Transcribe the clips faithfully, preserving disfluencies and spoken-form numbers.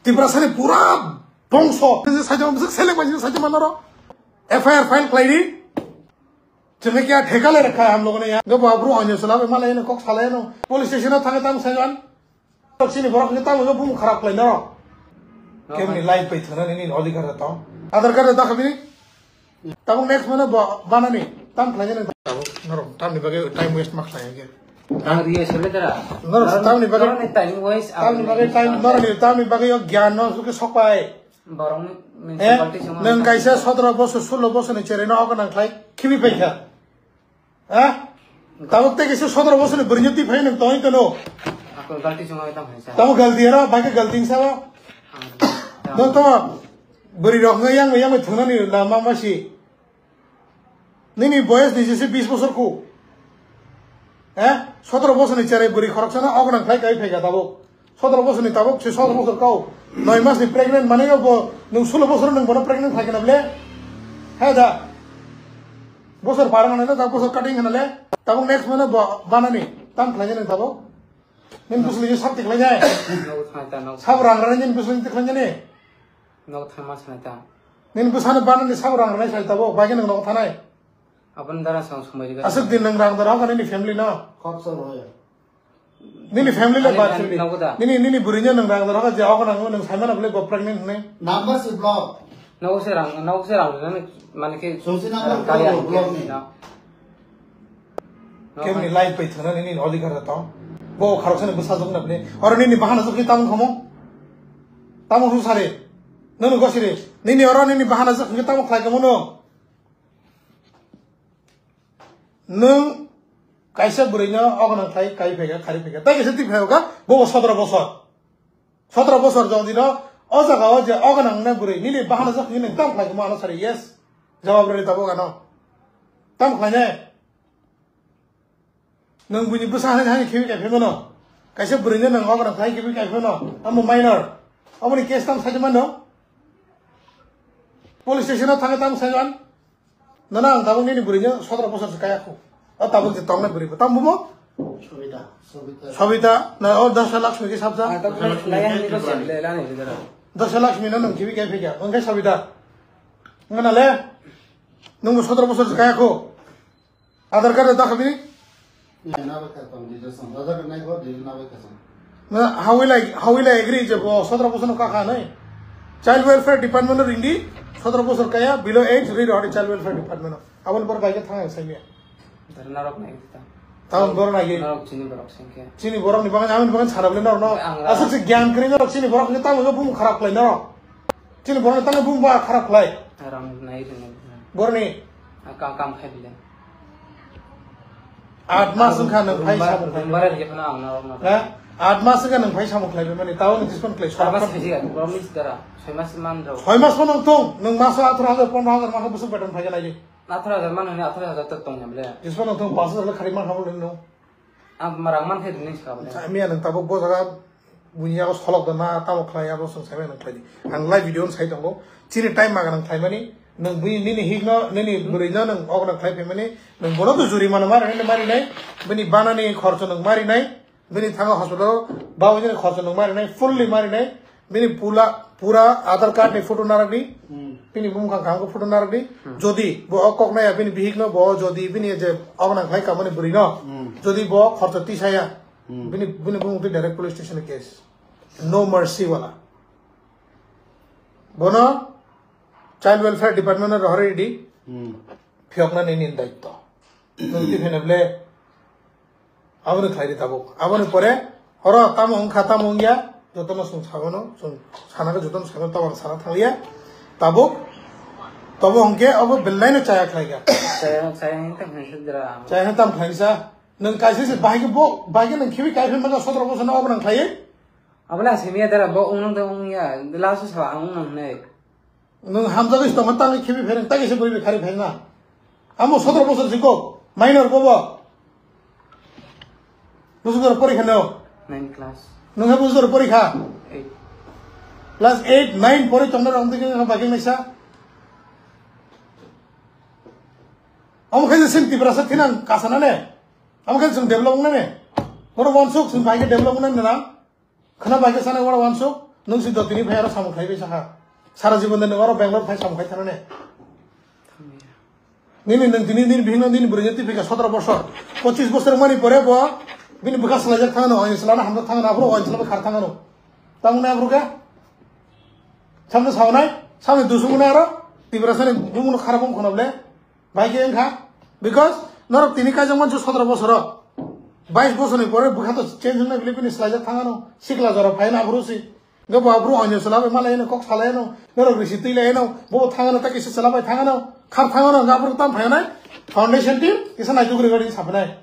Tiprasani pura bongso. Saito bwswk selek bai saito manaro. F I R file khlai di. Chwngno kya theka le rakha ham logo ne ya. Go ba bru onyo sala be malai no kok salai no. Police station o thangwi tamo saiman. Tok sini borok ni tamo go bum kharap khlai no. Kemni life bai thana nini adhikar da tong. Aadhaar card da khabini. Tabuk next mano bo banani tam khlai jani tabuk norok tamni bagwi time waste ma khlai ge. Ang riya sele dara. Norok tamni bagwi time waste tamni bagwi time norok ni tamni bagwi o gyan no suke sokpai. Borok ni municipality song nwng kaisa sotro bosor sulo bosor ni chereno ogo nang khlai khibi paikha. Ha? Tabuk tei kaisa sotro bosor ni bwrwi ni twi phai nwng tongwi tono. Ako galti song tam hai sa. Tamo galti ero bagwi galti sa. No to bwrwi rok yang yang thunani lama masi. Nini boyes ni jese bis bosor khu. Eh? Sotro bosor ni cherai bwrwi khoroksano ogo nang khlai kai phaikha tabuk. Sotro bosor ni tabuk se sotro bosor kau. Noi mas ni pregnant mane bo nwng sulo bosor nwng bono pregnant khlai kana ble. He da. Bosor parang na tabuk bosor cutting kana le. Tabuk next mane bo banani. Tam khlai nang tabuk. Nin busli je sab tikhlai jai. Nogo thang ta nogo. Sab rang rani nin busli tikhlai jani. Nogo thang mas na ta. Nin busana banani sab rang rani sai tabuk. Bagi nang nogo thanai. Aboni dara sang sumai riga. Aswk din nwng rang dara hoka nini family no? Khoroksa rw ya. Nini family le bad family. Nini, nini bwrwino nwng rang dara hoka je hoka nang nwng saimano bole bo pregnant hwnwi. Number si block. Nogo se rang, nogo se rang rwna mane khe. Sungsi number kali block ni. Kemni life bai thana nini adhikar da tong. Bo kharok sani bwsa jok na bole. Oro nini bahana jok ni tamung khamo. Tamung hu sari. Nunu gosiri. Nini oro nini bahana jok ni tamung khlai khamo no. Nwng kaisa bwrwino ogonang khlai kai phaikha, khari phaikha. Tai kaisa twi phaikha, bo bo sotro bosor. Sotro bosor jodi no o jaga o je ogonang na bwrwi nini bahana jak hini nwng tam khlai ma ano sari yes. Jawab rwni tabuk ano. Tam khlai ne. Nwng buini bwsa hai hai khibi kai phai mano. Kaisa bwrwino nwng ogonang khlai khibi kai phai mano. Amo minor. Amoni case tam sai mano. Police station o thangwi tam sai man. Nana ang tabuk nini bwrwino sotro bosor se kaya khu. O tabuk je tongnai bwrwi bo. Tam bumo? Sobita. Sobita. Sobita, na o Dasha Lakshmi ke sabja? Ah, tabuk lai, lai, lai, lai, lai, lai. Dasha Lakshmi no nwng khibi kai phikya. Wngkhe Sobita. Ngana le? Nwng bo sotro bosor se kaya khu. Aadhaar card da khabini? Na, how will I, how will I agree je bo sotro bosor no kakha nai? Child Welfare Department no ringdi, sotro bosor kaya, below age, ri rohori Child Welfare Department no. Aboni bor bai khe thang ang saimya. Dar narok nai ta. Taun bor nai. Narok chini borok sengke. Chini borok ni bagan, amin bagan sana bole narok no. Asuk se gyan kri narok chini borok ni tamu bum kharap lai narok. Chini borok ni tamu bum ba kharap lai. Aram nai ri nai. Borni. Akam kam khai bile. Aat mas wngkha nwng phai samung khlai. Bara ri phano ang narok no. Ha? Aat mas wngkha nwng phai samung khlai mani tao nwng dispon khlai. Aat mas khaisi ga, promise dara. Soi mas man rok. Soi mas phano tong, nwng maso atharo hajar, pondro hajar ma busuk beton phai lai. Atharo hajar man hini atharo hajar to tong ya bile. Dispon tong pas hajar khari man habo nwng. Ang marang man khe nwng sa bile. Miya nwng tabuk bo jaga Buini yago solok da na tamo khlai abo chwng saimano khlai di. Ang live video no sai tongo. Chini time maga nang khlai mani. Nwng bui nini hik no, nini bwrwi no nwng ogo nang khlai phaimani. Nwng bono to juri mano mari nai, mari nai. Bini banani khorcho nwng mari nai. Bini thango hospital o bawi nini khorcho nwng mari nai. Fully mari nai. Bini pula, pura Aadhaar card ni photo narak di. Hmm. Bini bumung kang kang photo narak di. Hmm. Jodi bo o kok naya bini bihik no bo jodi bini je ogo nang khlai kamani bwrwi no. Hmm. Jodi bo khorcho tisaya. Hmm. Bini, bini bumung twi direct police station case. No mercy wala. Bono Child Welfare Department no rohorwi di. Hmm. Phiyokna nini daitto. Nwng twi phene ble aboni khlai di tabuk. Aboni pore oro tamo wngkha tamo wngya jotono chwng sabono chwng sana khe jotono sabono tabuk ang sana thangya. Tabuk tobo hwnkhe obo belai no chaya khlai kha. Chaya, chaya hwn tamo hwn sa dra. Chaya hwn tamo khlai sa. Nwng kaisa se bahai khe bo, bahai khe nwng khibi kai phai mano sotro bosor no obo nang khlaiwi? Abo le asimiya dara bo wngnang da wngya, last o sa ang wngnang hinwi. Nwng hamjagwi se tongma tangwi khibi phai nwng tagwi se bwrwi bai khari phai na. Amo sotro bosor jikok, minor bobo. Bosor porikha no? Nine class. Nwng ha bosor porikha? Eight. Class eight, nine pori tongna rong digi bagwi naisa. Amo khe sin Tiprasa thinang kasana ne. Amo khe chwng develop wngnai ne? Oro wansuk chwng bai khe develop wngnai nang? Khwna bai khe sanai oro wansuk? Nung si dotini phai aro samung khai bai sakha. Sara jibon de nung aro Bangalore phai samung khai thana ne. Nini nung tini nini bihikno nini bwrwi twi phika sotro bosor. Pochis bosor mani pore bo bini bwkha swlaijak thangano, oin swlana hamjak thangano, aphuru oin swlaba khar thangano. Tamni aphuru khe? Samno saunai, samni dusung aro Tiprasani bumungno kharap wng khwna ble. Bai khe wngkha, because norok tini kaijak mansu sotro bosoro, bais bosorni pore bwkha to change wngnai bile bini swlaijak thangano, sikla jora phaina aphuru si. Hwnkhe bo aphuru oinw swlabai malaino, kok salaino, norok risi twi laino, bo thangano, ta kisa swlabai thangano, khar thangano, hwnkhe aphuru tam phainai, foundation team kisa naitugri gari sapnai.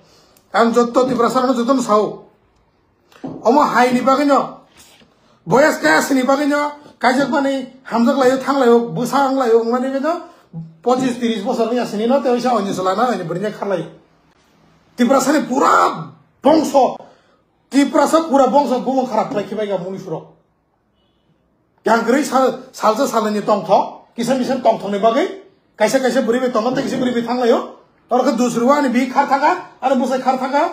Ang jotto Tiprasarano jotono sao. Omo hai ni bagwi no, boyas kaya sini bagwi no, kaijak mani hamjak laio, thang laio, bwsa ang laio, wngmani bagwi no, pochis tiris bosor ni asini no, tei oisa oinw swlana, oinw bwrwi kharlai. Tiprasani pura bongso, Tiprasa pura bongso bumung kharap khlai khibai ga muni surok. Yang kwrwi sal, salsa salnwini tongthok, kisa misa tongthokni bagwi, kaisa kaisa bwrwi bai tongo, tei kisa bwrwi bai thanglaio. Oro khe dusrwani bihik khar thangkha, ani bwsai khar thangkha.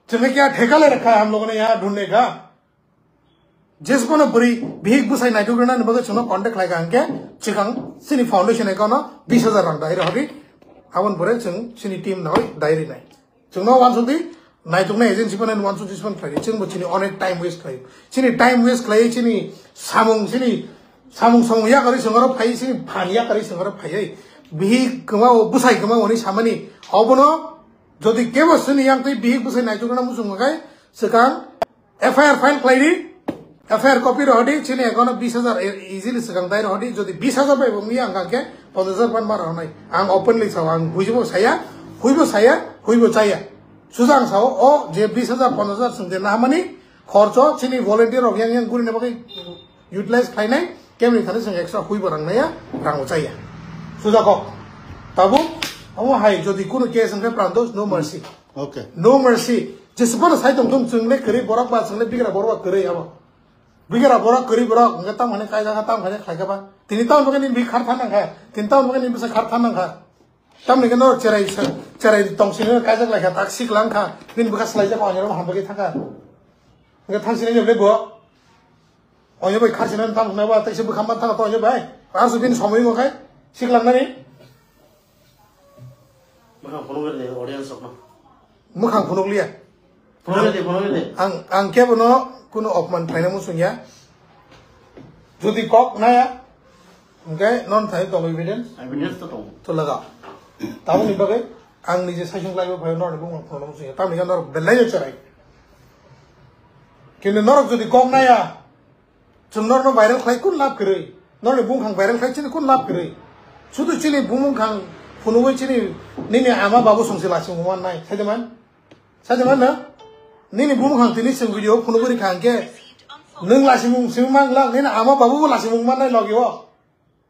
Chwngno kya theka le rakha ham logo ne ya dhunne kha. Jesbono bwrwi bihik bwsai naitugrinani bagwi chwngno contact khlai kha hwnkhe, chwkang chini foundation account-o bis hajar rang dai rw hadi. Aboni pore chwng chini team no dai rinai. Chwngno uansuk di, naituknai agency phano uansuk di, phano khlai di. Chwngbo chini onek time waste khlai. Chini time waste khlai, chini samung, chini samung samung yakarwi chwng oro phai, chini phan yakarwi chwng oro phai. Bihik kwmao, bwsai kwmao hwnwi samani. Obono jodi kebo chini yang twi bihik bwsai naitukna muchung khe, swkang F I R file khlai di. F I R copy rw hadi, chini account-o bis hajar e-, easily swkang dai rw hadi. Jodi bis hajar bai bo wngya, hwnkha khe ponchash hajar ban ma rw hnai. Ang openly sao, ang huibo saya, huibo saya, huibo chaya. Suja ang sao, o je bis hajar, ponchash hajar chwng je nahamani khorcho, chini volunteer rok yang yang gurina bagwi utilize khlainai, kemni thani chwng extra huibo rang naiya, rang bo chaya. Suja kok. Tabuk, omo hai, jodi kunu case wngkhe prantos, no mercy. Okay. No mercy. Jesupano sai tong thung, chwng le kwrwi borok ba, chwng le bigra borok ba kwrwi abo. Bigra borok kwrwi borok, hwnkhe tamo hwnwi kaijak kha, tamo hwnwi khlai kha ba. Tini tamo bagwi nini bihik khar thang nang kha. Tini tamo bagwi nini bwsa khar thang nang kha. Tamni khe norok cherai sa, cherai tong sini kaijak lai kha, tak sik lang kha. Bini bwkha swlaijak kha, onyoro ham bagwi thang kha. Hwnkhe thang sini le bo. Onyo bai khar sini tamo hwnwi ba, taisa bwkha man thang kha to onyo bai. Arsu bini somoi mo khai, sik lang nani. Bwkha phunuk le audience rok no. Mwkhang phunuk liya. Phunuk le, phunuk le. Ang, ang kebo no kuno opman khlaina muchung ya. Jodi kok naya, hwnkhe non thai tongo evidence. Evidence to tongo. To laga. Taboni bagwi ang nije saisung laibo phaio norni bumung phunukna muchung ya. Tamni khe norok belai no cherai. Kintu norok jodi kok naya, chwng norno viral khlai kun lab kwrwi? Norni bumkhang viral khlai chini kun lab kwrwi? Sudu chini bumkhang phunugwi chini nini ama babu songsi lasing mannai, saidaman? Saidaman na? Nini bumkhang tini chwng video phunugwi rikha hwnkhe nwng lasimung simi mangla, nini ama babu bo lasimung mannai logi o.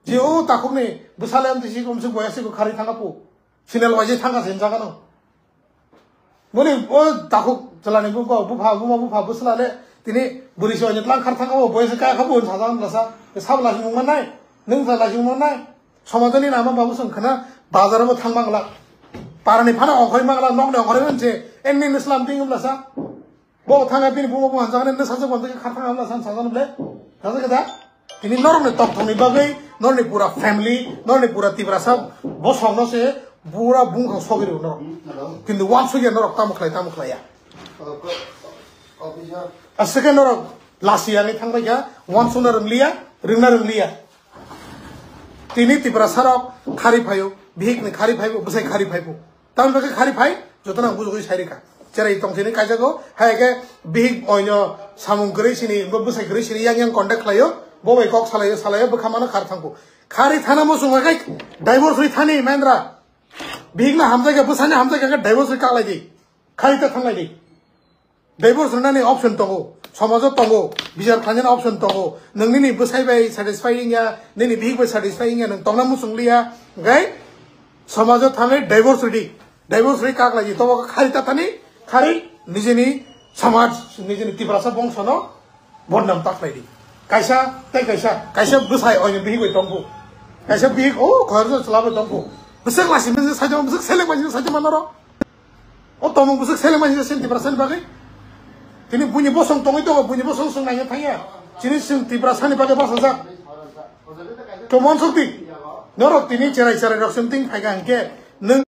Je o takhukni bwsale amtwi si komse boya se kharwi thangkha pu. Final waje thangkha se hinjagano. Boni o takhuk chalani bu ko bupha buma bupha bwsla le tini bwrwi se oinwi tlang khar thangkha bo boya se kaya kha bo sajak mlasa. Sabla se mung mannai. Nwng sajla se mung mannai. Somajoni nama babu song khana bazar bo thang mangla. Parani phano ongkhoi mangla, nokni ongkhoi mangse. Enni Islam ting mlasa. Bo thangna bini bumo buhan jagani nw sajak bo khe kharthang hamla san sajak ble. Sajak da. Tini norokni tongthokni bagwi, norokni pura family, norokni pura Tiprasa bosongno se pura bungkhang sogwi rw norok. Kintu wansukya norok tamo khlai, tamo khlaiya. Aswkhe norok lasi yangwi thangbaikha, wansukna rwngliya, rwngna rwngliya. Tini Tiprasarok khari phaio, bihikni khari phaibo, bwsai khari phaibo. Tamni bagwi khari phai, jotono ang bujugwi sai rwkha. Cherai tong sini kaijago, hai khe bihik oino samung kwrwi sini, bo bwsai kwrwi sini yang yang contact khlaio, bo bai kok salaio, salaio, bwkha mano khar thangkho. Khari thana muchung khe divorce ri thani, Mahendra. Bihikno hamjakya, bwsaino hamjakya khe divorce ri kaklaidi. Khari ta thanglai di. Divorce rwnani option tongo, somajo tongo, bichar khlainani option tongo. Nwng nini bwsai bai satisfy wngya, nini bihik bai satisfy wngya, nwng tongna muchung liya, hwnkhe somajo thangwi divorce rwdi. Divorce rwi kak lai di, tobo khari ta thani, khari nijini somaj, nijini Tiprasa bongsono bodnam ta khlai di. Kaisa tei kaisa, kaisa bwsai oini bihik bai tongkhu. Kaisa bihik o khoroksa chwla bai tongkhu. Bwswk lasi mwnwi saijama, bwswk seleng bai saijama norok. O tomung bwswk seleng mani sin Tiprasani bagwi. Tini buini bosong tongwi tongo, buini bosong swng naina thangya. Chini chwng Tiprasani bagwi bachajak. Tomon sukti. Norok tini cherai cherai rok chwng ting phaikha hwnkhe nwng